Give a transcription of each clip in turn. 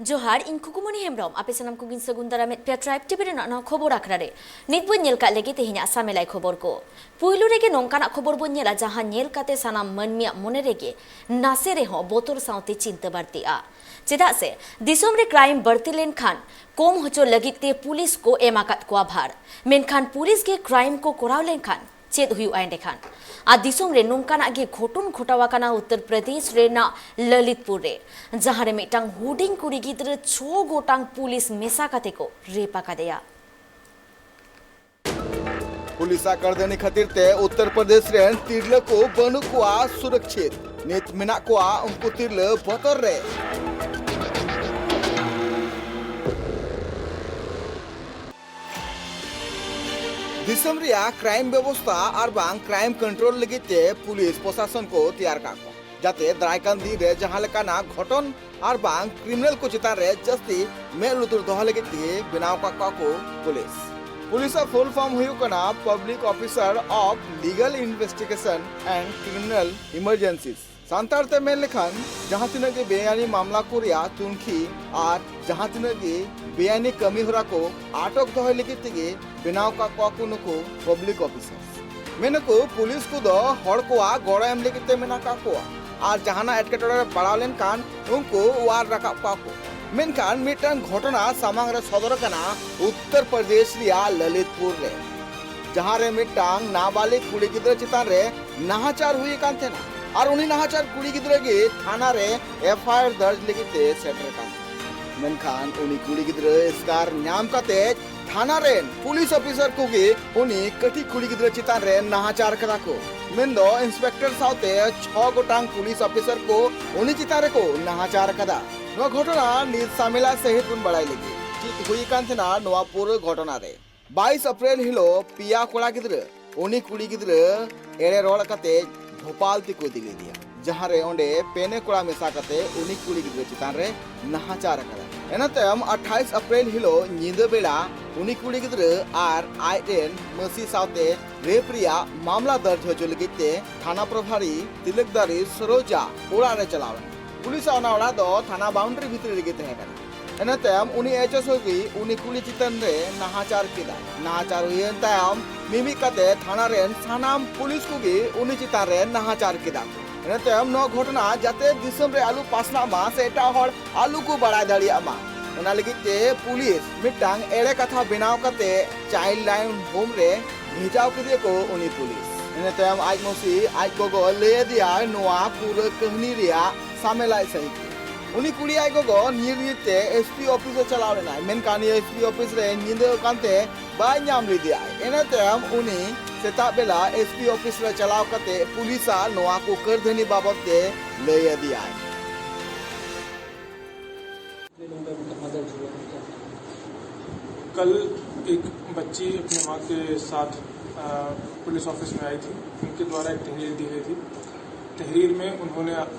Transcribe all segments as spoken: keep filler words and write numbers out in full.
ᱡᱚᱦᱟᱨ, ᱤᱧ ᱠᱷᱩᱠᱩᱢᱚᱱᱤ ᱦᱮᱢᱵᱨᱚᱢ᱾ ᱟᱯᱮ ᱥᱟᱱᱟᱢ ᱠᱚᱜᱮᱧ ᱥᱟᱹᱜᱩᱱ ᱫᱟᱨᱟᱢᱮᱫ ᱯᱮᱭᱟ ᱴᱨᱟᱭᱤᱵᱽ ᱴᱤᱵᱷᱤ ᱨᱮᱱᱟᱜ ᱱᱚᱣᱟ ᱠᱷᱚᱵᱚᱨ ᱟᱠᱷᱲᱟ ᱨᱮ᱾ ᱱᱤᱛ ᱵᱚᱱ ᱧᱮᱞ ᱠᱟᱜ ᱞᱮᱜᱮ ᱛᱮᱦᱮᱧᱟᱜ ᱥᱟᱢᱮᱞᱟᱭ ᱠᱷᱚᱵᱚᱨ ᱠᱚ᱾ ᱯᱩᱭᱞᱩ ᱨᱮᱜᱮ ᱱᱚᱝᱠᱟᱱᱟᱜ ᱠᱷᱚᱵᱚᱨ ᱵᱚᱱ ᱧᱮᱞᱟ, ᱡᱟᱦᱟᱸ ᱧᱮᱞ ᱠᱟᱛᱮ ᱥᱟᱱᱟᱢ ᱢᱟᱹᱱᱢᱤᱭᱟᱜ ᱢᱚᱱᱮ ᱨᱮᱜᱮ ᱱᱟᱥᱮ ᱨᱮᱦᱚᱸ ᱵᱚᱛᱚᱨ ᱥᱟᱶᱛᱮ ᱪᱤᱱᱛᱟᱹ ᱵᱟᱹᱲᱛᱤᱜᱼᱟ᱾ ᱪᱮᱫᱟᱜ ᱥᱮ ᱫᱤᱥᱚᱢ ᱨᱮ ᱠᱨᱟᱭᱤᱢ ᱵᱟᱹᱲᱛᱤ ᱞᱮᱱᱠᱷᱟᱱ ᱠᱚᱢ ᱦᱚᱪᱚ ᱞᱟᱹᱜᱤᱫ ᱛᱮ ᱯᱩᱞᱤᱥ ᱠᱚ ᱮᱢ ᱟᱠᱟᱫ ᱠᱚᱣᱟ ᱵᱷᱟᱨ, ᱢᱮᱱᱠᱷᱟᱱ ᱯᱩᱞᱤᱥ ᱜᱮ ᱠᱨᱟᱭᱤᱢ ᱠᱚ ᱠᱚᱨᱟᱣ ᱞᱮᱱᱠᱷᱟᱱ ᱪᱮᱫ ᱦᱩᱭᱩᱜᱼᱟ ᱮᱸᱰᱮᱠᱷᱟᱱ? ᱟᱨ ᱫᱤᱥᱚᱢ ᱨᱮ ᱱᱚᱝᱠᱟᱱᱟᱜ ᱜᱮ ᱜᱷᱚᱴᱚᱱ ᱜᱷᱚᱴᱟᱣ ᱟᱠᱟᱱᱟ ᱩᱛᱛᱚᱨ ᱯᱨᱚᱫᱮᱥ ᱨᱮᱱᱟᱜ ᱞᱚᱞᱤᱛᱯᱩᱨ ᱨᱮ, ᱡᱟᱦᱟᱸ ᱨᱮ ᱢᱤᱫᱴᱟᱝ ᱦᱩᱰᱤᱧ ᱠᱩᱲᱤ ᱜᱤᱫᱽᱨᱟᱹ ᱪᱷᱚ ᱜᱚᱴᱟᱝ ᱯᱩᱞᱤᱥ ᱢᱮᱥᱟ ᱠᱟᱛᱮ ᱠᱚ ᱨᱮᱯ ᱟᱠᱟᱫᱮᱭᱟ᱾ ᱯᱩᱞᱤᱥᱟᱜ ᱠᱟᱹᱨᱫᱷᱟᱹᱱᱤ ᱠᱷᱟᱹᱛᱤᱨ ᱛᱮ ᱩᱛᱛᱚᱨ ᱯᱨᱚᱫᱮᱥ ᱨᱮᱱ ᱛᱤᱨᱞᱟᱹ ᱠᱚ ᱵᱟᱹᱱᱩᱜ ᱠᱚᱣᱟ ᱥᱩᱨᱚᱠᱪᱷᱤᱛ᱾ ᱱᱤᱛ ᱢᱮᱱᱟᱜ ᱠᱚᱣᱟ ᱩᱱᱠᱩ ᱛᱤᱨᱞᱟᱹ ᱵᱚᱛᱚᱨ ᱨᱮ᱾ ᱫᱤᱥᱚᱢ ᱨᱮᱭᱟᱜ ᱠᱨᱟᱭᱤᱢ ᱵᱮᱵᱚᱥᱛᱷᱟ ᱟᱨ ᱵᱟᱝ ᱠᱨᱟᱭᱤᱢ ᱠᱚᱱᱴᱨᱳᱞ ᱞᱟᱹᱜᱤᱫ ᱛᱮ ᱯᱩᱞᱤᱥ ᱯᱨᱚᱥᱟᱥᱚᱱ ᱠᱚ ᱛᱮᱭᱟᱨ ᱠᱟᱜ ᱠᱚᱣᱟ, ᱡᱟᱛᱮ ᱫᱟᱨᱟᱭ ᱠᱟᱱ ᱫᱤᱱ ᱨᱮ ᱡᱟᱦᱟᱸ ᱞᱮᱠᱟᱱᱟᱜ ᱜᱷᱚᱴᱚᱱ ᱟᱨ ᱵᱟᱝ ᱠᱨᱤᱢᱤᱱᱟᱞ ᱠᱚ ᱪᱮᱛᱟᱱ ᱨᱮ ᱡᱟᱹᱥᱛᱤ ᱢᱮᱫ ᱞᱩᱛᱩᱨ ᱫᱚᱦᱚ ᱞᱟᱹᱜᱤᱫ ᱛᱮ ᱵᱮᱱᱟᱣ ᱠᱟᱜ ᱠᱚᱣᱟ ᱠᱚ ᱯᱩᱞᱤᱥ᱾ ᱯᱩᱞᱤᱥ ᱟᱜ ᱯᱷᱩᱞ ᱯᱷᱚᱨᱢ ᱦᱩᱭᱩᱜ ᱠᱟᱱᱟ Public Officer of Legal Investigation and Criminal Emergencies᱾ Santal ᱛᱮ ᱢᱮᱱ ᱞᱮᱠᱷᱟᱱ, ᱡᱟᱦᱟᱸ ᱛᱤᱱᱟᱹᱜ ᱜᱮ ᱵᱮᱟᱭᱤᱱᱤ ᱢᱟᱢᱞᱟ ᱠᱚ ᱨᱮᱭᱟᱜ ᱛᱩᱱᱠᱷᱤ ᱟᱨ ᱡᱟᱦᱟᱸ ᱛᱤᱱᱟᱹᱜ ᱜᱮ ᱵᱮᱟᱭᱤᱱᱤ ᱠᱟᱹᱢᱤ ᱦᱚᱨᱟ ᱠᱚ ᱟᱴᱚᱠ ᱫᱚᱦᱚᱭ ᱞᱟᱹᱜᱤᱫ ᱛᱮᱜᱮ ᱵᱮᱱᱟᱣ ᱠᱟᱜ ᱠᱚᱣᱟ ᱠᱚ ᱱᱩᱠᱩ ᱯᱟᱵᱽᱞᱤᱠ ᱚᱯᱷᱤᱥᱟᱨ᱾ ᱢᱮᱱᱟᱠᱚ, ᱯᱩᱞᱤᱥ ᱠᱚᱫᱚ ᱦᱚᱲ ᱠᱚᱣᱟᱜ ᱜᱚᱲᱚ ᱮᱢ ᱞᱟᱹᱜᱤᱫ ᱛᱮ ᱢᱮᱱᱟᱜ ᱠᱟᱜ ᱠᱚᱣᱟ ᱟᱨ ᱡᱟᱦᱟᱱᱟᱜ ᱮᱴᱠᱮᱴᱚᱬᱮ ᱨᱮ ᱯᱟᱲᱟᱣ ᱞᱮᱱᱠᱷᱟᱱ ᱩᱱᱠᱩ ᱚᱣᱟᱨ ᱨᱟᱠᱟᱵ ᱠᱚᱣᱟ ᱠᱚ᱾ ᱢᱮᱱᱠᱷᱟᱱ ᱢᱤᱫᱴᱟᱝ ᱜᱷᱚᱴᱚᱱᱟ ᱥᱟᱢᱟᱝ ᱨᱮ ᱥᱚᱫᱚᱨ ᱟᱠᱟᱱᱟ ᱩᱛᱛᱚᱨ ᱯᱨᱚᱫᱮᱥ ᱨᱮᱭᱟᱜ ᱞᱚᱞᱤᱛᱯᱩᱨ ᱨᱮ, ᱡᱟᱦᱟᱸ ᱨᱮ ᱢᱤᱫᱴᱟᱝ ᱱᱟᱵᱟᱞᱤᱜ ᱠᱩᱲᱤ ᱜᱤᱫᱽᱨᱟᱹ ᱪᱮᱛᱟᱱ ᱨᱮ ᱱᱟᱦᱟᱪᱟᱨ ᱦᱩᱭ ᱟᱠᱟᱱ ᱛᱟᱦᱮᱱᱟ ᱟᱨ ᱩᱱᱤ ᱱᱟᱦᱟᱪᱟᱨ ᱠᱩᱲᱤ ᱜᱤᱫᱽᱨᱟᱹ ᱜᱮ ᱛᱷᱟᱱᱟ ᱨᱮ ᱮᱯᱷ ᱟᱭ ᱟᱨ ᱫᱚᱨᱡᱽ ᱞᱟᱹᱜᱤᱫ ᱛᱮ ᱥᱮᱴᱮᱨ ᱟᱠᱟᱱ ᱛᱟᱦᱮᱱᱟ᱾ ᱢᱮᱱᱠᱷᱟᱱ ᱩᱱᱤ ᱠᱩᱲᱤ ᱜᱤᱫᱽᱨᱟᱹ ᱮᱥᱠᱟᱨ ᱧᱟᱢ ᱠᱟᱛᱮ ᱛᱷᱟᱱᱟ ᱨᱮᱱ ᱯᱩᱞᱤᱥ ᱚᱯᱷᱤᱥᱟᱨ ᱠᱚᱜᱮ ᱩᱱᱤ ᱠᱟᱹᱴᱤᱡ ᱠᱩᱲᱤ ᱜᱤᱫᱽᱨᱟᱹ ᱪᱮᱛᱟᱱ ᱨᱮ ᱱᱟᱦᱟᱪᱟᱨ ᱠᱟᱫᱟ ᱠᱚ᱾ ᱢᱮᱱᱫᱚ ᱤᱱᱥᱯᱮᱠᱴᱚᱨ ᱥᱟᱶᱛᱮ ᱪᱷᱚ ᱜᱚᱴᱟᱝ ᱯᱩᱞᱤᱥ ᱚᱯᱷᱤᱥᱟᱨ ᱠᱚ ᱩᱱᱤ ᱪᱮᱛᱟᱱ ᱨᱮᱠᱚ ᱱᱟᱦᱟᱪᱟᱨ ᱠᱟᱫᱟ᱾ ᱱᱚᱣᱟ ᱜᱷᱚᱴᱚᱱᱟ ᱱᱤᱛ ᱥᱟᱢᱮᱞᱟ ᱥᱟᱹᱦᱤᱫ ᱵᱚᱱ ᱵᱟᱲᱟᱭ ᱞᱟᱹᱜᱤᱫ ᱪᱮᱫ ᱦᱩᱭ ᱟᱠᱟᱱ ᱛᱟᱦᱮᱱᱟ ᱱᱚᱣᱟ ᱯᱩᱨᱟᱹ ᱜᱷᱚᱴᱚᱱᱟ ᱨᱮ᱾ ᱵᱟᱭᱤᱥ ᱮᱯᱨᱤᱞ ᱦᱤᱞᱳᱜ ᱯᱮᱭᱟ ᱠᱚᱲᱟ ᱜᱤᱫᱽᱨᱟᱹ ᱩᱱᱤ ᱠᱩᱲᱤ ᱜᱤᱫᱽᱨᱟᱹ ᱮᱲᱮ ᱨᱚᱲ ᱠᱟᱛᱮ ᱵᱷᱳᱯᱟᱞ ᱛᱮᱠᱚ ᱤᱫᱤ ᱞᱮᱫᱮᱭᱟ, ᱡᱟᱦᱟᱸ ᱨᱮ ᱚᱸᱰᱮ ᱯᱮᱱᱮ ᱠᱚᱲᱟ ᱢᱮᱥᱟ ᱠᱟᱛᱮ ᱩᱱᱤ ᱠᱩᱲᱤ ᱜᱤᱫᱽᱨᱟᱹ ᱪᱮᱛᱟᱱ ᱨᱮ ᱱᱟᱦᱟᱪᱟᱨ ᱟᱠᱟᱫᱟ᱾ ᱤᱱᱟᱹ ᱛᱟᱭᱚᱢ ᱟᱴᱷᱟᱭᱤᱥ ᱮᱯᱨᱤᱞ ᱦᱤᱞᱳᱜ ᱧᱤᱫᱟᱹ ᱵᱮᱲᱟ ᱩᱱᱤ ᱠᱩᱲᱤ ᱜᱤᱫᱽᱨᱟᱹ ᱟᱨ ᱟᱡ ᱨᱮᱱ ᱢᱟᱹᱥᱤ ᱥᱟᱶᱛᱮ ᱨᱮᱯ ᱨᱮᱭᱟᱜ ᱢᱟᱢᱞᱟ ᱫᱚᱨᱡᱽ ᱦᱚᱪᱚ ᱞᱟᱹᱜᱤᱫ ᱛᱮ ᱛᱷᱟᱱᱟ ᱯᱨᱚᱵᱷᱟᱨᱤ ᱛᱤᱞᱚᱠᱫᱟᱨᱤ ᱥᱚᱨᱳᱡᱟ ᱚᱲᱟᱜ ᱨᱮ ᱪᱟᱞᱟᱣ ᱮᱱᱟ᱾ ᱯᱩᱞᱤᱥᱟᱜ ᱚᱱᱟ ᱚᱲᱟᱜ ᱫᱚ ᱛᱷᱟᱱᱟ ᱵᱟᱣᱩᱱᱰᱟᱨᱤ ᱵᱷᱤᱛᱨᱤ ᱨᱮᱜᱮ ᱛᱟᱦᱮᱸ ᱠᱟᱱᱟ᱾ ᱤᱱᱟᱹ ᱛᱟᱭᱚᱢ ᱩᱱᱤ ᱮᱪ ᱮᱥ ᱳ ᱜᱮ ᱩᱱᱤ ᱠᱩᱲᱤ ᱪᱮᱛᱟᱱ ᱨᱮ ᱱᱟᱦᱟᱪᱟᱨ ᱠᱮᱫᱟᱭ᱾ ᱱᱟᱦᱟᱪᱟᱨ ᱦᱩᱭᱮᱱ ᱛᱟᱭᱚᱢ ᱢᱤᱢᱤᱫ ᱠᱟᱛᱮ ᱛᱷᱟᱱᱟ ᱨᱮᱱ ᱥᱟᱱᱟᱢ ᱯᱩᱞᱤᱥ ᱠᱚᱜᱮ ᱩᱱᱤ ᱪᱮᱛᱟᱱ ᱨᱮ ᱱᱟᱦᱟᱪᱟᱨ ᱠᱮᱫᱟ ᱠᱚ᱾ ᱤᱱᱟᱹ ᱛᱟᱭᱚᱢ ᱱᱚᱣᱟ ᱜᱷᱚᱴᱚᱱᱟ ᱡᱟᱛᱮ ᱫᱤᱥᱚᱢ ᱨᱮ ᱟᱞᱚ ᱯᱟᱥᱱᱟᱜ ᱢᱟ ᱥᱮ ᱮᱴᱟᱜ ᱦᱚᱲ ᱟᱞᱚ ᱠᱚ ᱵᱟᱲᱟᱭ ᱫᱟᱲᱮᱭᱟᱜ ᱢᱟ, ᱚᱱᱟ ᱞᱟᱹᱜᱤᱫ ᱛᱮ ᱯᱩᱞᱤᱥ ᱢᱤᱫᱴᱟᱝ ᱮᱲᱮ ᱠᱟᱛᱷᱟ ᱵᱮᱱᱟᱣ ᱠᱟᱛᱮ ᱪᱟᱭᱤᱞᱰ ᱞᱟᱭᱤᱱ ᱦᱳᱢ ᱨᱮ ᱵᱷᱮᱡᱟᱣ ᱠᱮᱫᱮᱭᱟᱠᱚ ᱩᱱᱤ ᱯᱩᱞᱤᱥ᱾ ᱤᱱᱟᱹ ᱛᱟᱭᱚᱢ ᱟᱡ ᱢᱟᱹᱥᱤ ᱟᱡ ᱜᱚᱜᱚ ᱞᱟᱹᱭ ᱟᱫᱮᱭᱟᱭ ᱱᱚᱣᱟ ᱯᱩᱨᱟᱹ ᱠᱟᱹᱦᱱᱤ ᱨᱮᱭᱟᱜ ᱥᱟᱢᱮᱞᱟᱭ ᱥᱟᱹᱦᱤᱡ ᱜᱮ᱾ ᱩᱱᱤ ᱠᱩᱲᱤ ᱟᱡ ᱜᱚᱜᱚ ᱱᱤᱨ ᱱᱤᱨ ᱛᱮ ᱮᱥ ᱯᱤ ᱚᱯᱷᱤᱥ ᱮ ᱪᱟᱞᱟᱣ ᱞᱮᱱᱟᱭ, ᱢᱮᱱᱠᱷᱟᱱ ᱱᱤᱭᱟᱹ ᱮᱥ ᱯᱤ ᱚᱯᱷᱤᱥ ᱨᱮ ᱧᱤᱫᱟᱹ ᱟᱠᱟᱱ ᱛᱮ ᱵᱟᱭ ᱧᱟᱢ ᱞᱮᱫᱮᱭᱟᱭ᱾ ᱤᱱᱟᱹ ᱛᱟᱭᱚᱢ ᱩᱱᱤ ᱥᱮᱛᱟᱜ ᱵᱮᱞᱟ ᱮᱥ ᱯᱤ ᱚᱯᱷᱤᱥ ᱨᱮ ᱪᱟᱞᱟᱣ ᱠᱟᱛᱮ ᱯᱩᱞᱤᱥ ᱟᱜ ᱱᱚᱣᱟ ᱠᱚ ᱠᱟᱹᱨᱫᱷᱟᱹᱱᱤ ᱵᱟᱵᱚᱫ ᱛᱮ ᱞᱟᱹᱭ ᱟᱫᱮᱭᱟᱭ᱾ कल एक बच्ची अपने माँ के साथ अ, पुलिस ऑफिस में आई थी। उनके द्वारा एक तहरीर दी गई थी। तहरीर में उन्होंने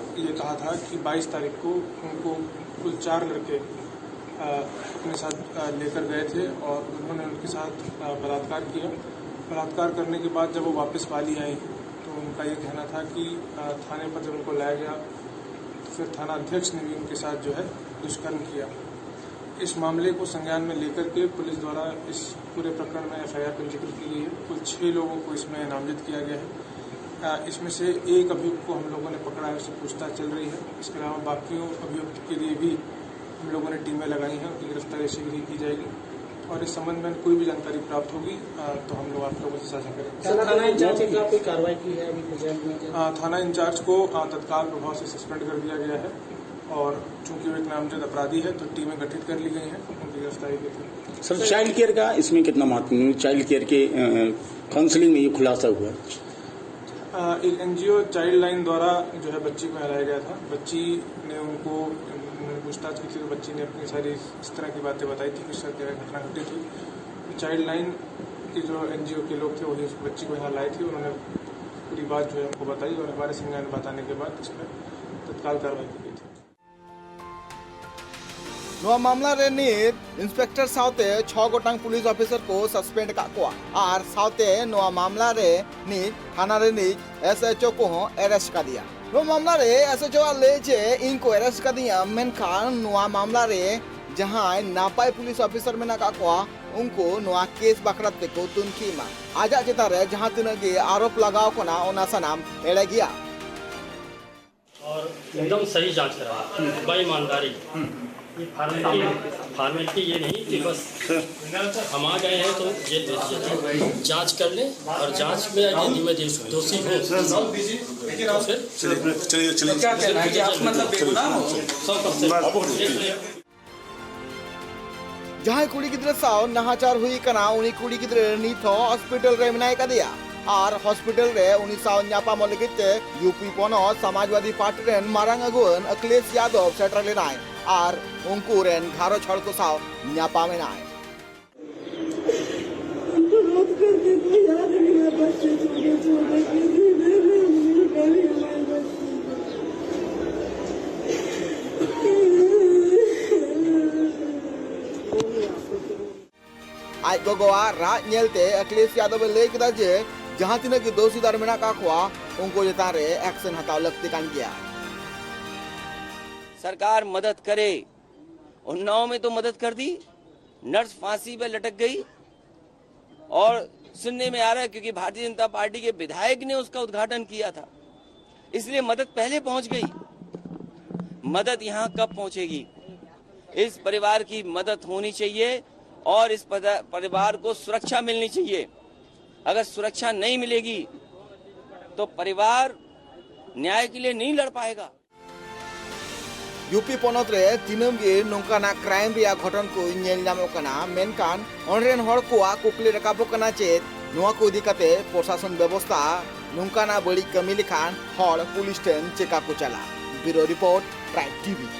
ये कहा था कि बाईस तारीख को उनको कुल चार लड़के अ, अपने साथ अ, लेकर गए थे और उन्होंने उनके साथ अ, बलात्कार किया। बलात्कार करने के बाद जब वो वापस पाली आई तो उनका ये कहना था कि अ, थाने पर जब उनको लाया गया तो फिर थाना अध्यक्ष ने भी उनके साथ जो है दुष्कर्म किया। इस मामले को संज्ञान में लेकर के पुलिस द्वारा इस पूरे प्रकरण में एफ आई आर पंजीकृत की गई है। कुल छह लोगों को इसमें नामजद किया गया है। अ, इसमें से एक अभियुक्त को हम लोगों ने पकड़ा है, उससे पूछताछ चल रही है। इसके अलावा बाकियों अभियुक्त के लिए भी हम लोगों ने टीमें लगाई हैं, उनकी गिरफ्तारी शीघ्र ही की जाएगी और इस संबंध में कोई भी जानकारी प्राप्त होगी अ, तो हम लोग आप लोगों से साझा करेंगे। सर, थाना इंचार्ज के खिलाफ कोई कार्रवाई की है अभी फिलहाल में? अ, थाना इंचार्ज को अ, तत्काल प्रभाव से सस्पेंड कर दिया गया है और चूंकि वो एक नामजद अपराधी है तो टीमें गठित कर ली गई हैं उनकी गिरफ्तारी के लिए। सर, चाइल्ड केयर का इसमें कितना महत्व है? चाइल्ड केयर के काउंसलिंग में ये खुलासा हुआ है। अ, एक एनजीओ चाइल्ड लाइन द्वारा जो है बच्ची को यहाँ लाया गया था। बच्ची ने उनको उन्होंने पूछताछ की थी तो बच्ची ने अपनी सारी इस तरह की बातें बताई थी कि सर क्या घटना घटित हुई। चाइल्ड लाइन के जो एनजीओ के लोग थे वही उस बच्ची को यहाँ लाए थे। उन्होंने पूरी बात जो है हमको बताई और हमारे संज्ञान में बताने के बाद इस पर तत्काल कार्रवाई की गई थी। ᱱᱚᱣᱟ ᱢᱟᱢᱞᱟ ᱨᱮ ᱱᱤᱛ ᱤᱱᱥᱯᱮᱠᱴᱚᱨ ᱥᱟᱶᱛᱮ ᱪᱷᱚ ᱜᱚᱴᱟᱝ ᱯᱩᱞᱤᱥ ᱚᱯᱷᱤᱥᱟᱨ ᱠᱚ ᱥᱟᱥᱯᱮᱱᱰ ᱟᱠᱟᱫ ᱠᱚᱣᱟ ᱟᱨ ᱥᱟᱶᱛᱮ ᱱᱚᱣᱟ ᱢᱟᱢᱞᱟ ᱨᱮ ᱱᱤᱛ ᱛᱷᱟᱱᱟ ᱨᱤᱱᱤᱡ ᱮᱥ ᱮᱪ ᱳ ᱠᱚᱦᱚᱸ ᱮᱨᱮᱥᱴ ᱠᱟᱫᱮᱭᱟ᱾ ᱱᱚᱣᱟ ᱢᱟᱢᱞᱟ ᱨᱮ ᱮᱥ ᱮᱪ ᱳ ᱟᱜ ᱞᱟᱹᱭ ᱡᱮ ᱤᱧ ᱠᱚ ᱮᱨᱮᱥᱴ ᱠᱟᱫᱤᱧᱟ, ᱢᱮᱱᱠᱷᱟᱱ ᱱᱚᱣᱟ ᱢᱟᱢᱞᱟ ᱨᱮ ᱡᱟᱦᱟᱸᱭ ᱱᱟᱯᱟᱭ ᱯᱩᱞᱤᱥ ᱚᱯᱷᱤᱥᱟᱨ ᱢᱮᱱᱟᱜ ᱟᱠᱟᱫ ᱠᱚᱣᱟ, ᱩᱱᱠᱩ ᱱᱚᱣᱟ ᱠᱮᱥ ᱵᱟᱠᱷᱨᱟ ᱛᱮᱠᱚ ᱛᱩᱱᱠᱷᱤ ᱮᱢᱟ᱾ ᱟᱡᱟᱜ ᱪᱮᱛᱟᱱ ᱨᱮ ᱡᱟᱦᱟᱸ ᱛᱤᱱᱟᱹᱜ ᱜᱮ ᱟᱨᱳᱯ ᱞᱟᱜᱟᱣ ᱠᱟᱱᱟ, ᱚᱱᱟ ᱥᱟᱱᱟᱢ ᱮᱲᱮ ᱜᱮᱭᱟ᱾ और एकदम सही जांच करा, बड़ी ईमानदारी। ये फॉर्मेलिटी, फॉर्मेलिटी ये नहीं कि बस हम आ गए हैं तो जेल भेज दिया जाए। जांच कर ले और जांच में यदि मैं दोष- दोषी हूँ तो फिर चलिए चलिए चलिए क्या कहना है कि आप मतलब बेगुनाह हो? सौ परसेंट। ᱡᱟᱦᱟᱸᱭ ᱠᱩᱲᱤ ᱜᱤᱫᱽᱨᱟᱹ ᱥᱟᱶ ᱱᱟᱦᱟᱪᱟᱨ ᱦᱩᱭ ᱟᱠᱟᱱᱟ, ᱩᱱᱤ ᱠᱩᱲᱤ ᱜᱤᱫᱽᱨᱟᱹ ᱱᱤᱛ ᱦᱚᱸ ᱦᱚᱥᱯᱤᱴᱟᱞ ᱨᱮ ᱢᱮᱱᱟᱭ ᱟᱠᱟᱫᱮᱭᱟ᱾ ᱟᱨ ᱦᱚᱥᱯᱤᱴᱟᱞ ᱨᱮ ᱩᱱᱤ ᱥᱟᱶ ᱧᱟᱯᱟᱢᱚᱜ ᱞᱟᱹᱜᱤᱫ ᱛᱮ ᱭᱩ ᱯᱤ ᱯᱚᱱᱚᱛ ᱥᱚᱢᱟᱡᱽᱵᱟᱫᱤ ᱯᱟᱨᱴᱤ ᱨᱮᱱ ᱢᱟᱨᱟᱝ ᱟᱹᱜᱩᱣᱟᱹᱱ ᱟᱠᱷᱤᱞᱮᱥ ᱭᱟᱫᱚᱵ ᱥᱮᱴᱮᱨ ᱞᱮᱱᱟᱭ ᱟᱨ ᱩᱱᱠᱩ ᱨᱮᱱ ᱜᱷᱟᱨᱚᱸᱡᱽ ᱦᱚᱲ ᱠᱚ ᱥᱟᱶ ᱧᱟᱯᱟᱢ ᱮᱱᱟᱭ᱾ हमको रोक कर देखो यार, मेरे बच्चे छोटे छोटे, किसी ने नहीं मिल कर हमारे बच्चे को। ᱟᱡ ᱜᱚᱜᱚᱣᱟᱜ ᱨᱟᱜ ᱧᱮᱞᱛᱮ ᱟᱠᱷᱤᱞᱮᱥ ᱭᱟᱫᱚᱵ ᱮ ᱞᱟᱹᱭ ᱠᱮᱫᱟ ᱡᱮ ᱡᱟᱦᱟᱸ ᱛᱤᱱᱟᱹᱜ ᱜᱮ ᱫᱳᱥᱤᱫᱟᱨ ᱢᱮᱱᱟᱜ ᱟᱠᱟᱫ ᱠᱚᱣᱟ, ᱩᱱᱠᱩ ᱪᱮᱛᱟᱱ ᱨᱮ ᱮᱠᱥᱮᱱ ᱦᱟᱛᱟᱣ ᱞᱟᱹᱠᱛᱤ ᱠᱟᱱ ᱜᱮᱭᱟ᱾ सरकार मदद करे। उन्नाव में तो मदद कर दी, नर्स फांसी पर लटक गई और सुनने में आ रहा है, क्योंकि भारतीय जनता पार्टी के विधायक ने उसका उद्घाटन किया था, इसलिए मदद पहले पहुंच गई। मदद यहां कब पहुंचेगी? इस परिवार की मदद होनी चाहिए और इस पदा- परिवार को सुरक्षा मिलनी चाहिए। अगर सुरक्षा नहीं मिलेगी तो परिवार न्याय के लिए नहीं लड़ पाएगा। ᱭᱩ ᱯᱤ ᱯᱚᱱᱚᱛ ᱨᱮ ᱫᱤᱱᱟᱹᱢ ᱜᱮ ᱱᱚᱝᱠᱟᱱᱟᱜ ᱠᱨᱟᱭᱤᱢ ᱨᱮᱭᱟᱜ ᱜᱷᱚᱴᱚᱱ ᱠᱚ ᱧᱮᱞ ᱧᱟᱢᱚᱜ ᱠᱟᱱᱟ, ᱢᱮᱱᱠᱷᱟᱱ ᱚᱸᱰᱮ ᱨᱮᱱ ᱦᱚᱲ ᱠᱚᱣᱟᱜ ᱠᱩᱠᱞᱤ ᱨᱟᱠᱟᱵᱚᱜ ᱠᱟᱱᱟ ᱪᱮᱫ ᱱᱚᱣᱟ ᱠᱚ ᱤᱫᱤ ᱠᱟᱛᱮ ᱯᱨᱚᱥᱟᱥᱚᱱ ᱵᱮᱵᱚᱥᱛᱷᱟ ᱱᱚᱝᱠᱟᱱᱟᱜ ᱵᱟᱹᱲᱤᱡ ᱠᱟᱹᱢᱤ ᱞᱮᱠᱷᱟᱱ ᱦᱚᱲ ᱯᱩᱞᱤᱥ ᱴᱷᱮᱱ ᱪᱮᱠᱟ ᱠᱚ ᱪᱟᱞᱟᱜ? ᱵᱤᱭᱩᱨᱳ ᱨᱤᱯᱳᱨᱴ, ᱴᱨᱟᱭᱤᱵᱽ ᱴᱤ ᱵᱷᱤ᱾